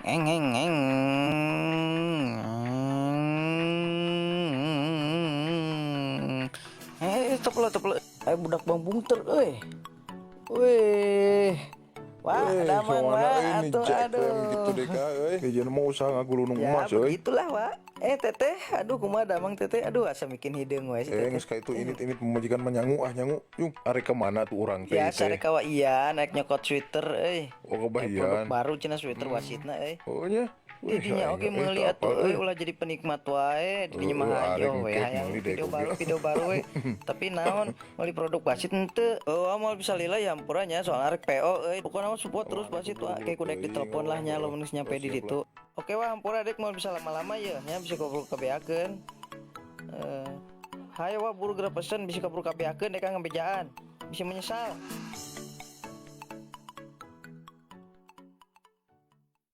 Eng eng eng. Eh, stop lah, stop lah. Eh, budak Bang Bungter euy. Wih. Wah, Eh, damang kawana wah, euy nih atuh Jack aduh. Rem gitu deh ka euy. Kajian mau usaha ngagulunung Ya, emas euy. begitulah, Wak. Eh, Teteh, aduh kumaha damang Teteh. Aduh, asa bikin hideung wae si Eh, Teteh. geus ka itu init-init pemajikan mah nyangu ah nyangu. Yung, arek ka mana tuh urang teh Ya, teh? sare kawa iya naik nyokot sweater euy. Oh, Eh, produk kebahian. baru cenah sweater wasitna euy. Oh nya. Wih, Didinya aing oge euy meuli teu atuh apal euy euy. Ulah jadi penikmat wae, didinya mah Heeh, arek hayo we engke hayang meuli deh oge. video baru we. Tapi naon meuli produk wasit henteu. Oh, moal bisa lila ya hampura nya soalna arek PO euy. Pokona mah support terus wasit wah kayak kudek ditelepon lah nya lamun geus nyampe Oh, di siap ditu. Oke wah, hampura dek moal bisa lama-lama ya nya, bisa kaburu kabeakeun. Eh, hayo wah, buru geura pesen, bisa kaburu kabeakeun dek ngabejaan. Bisa menyesal.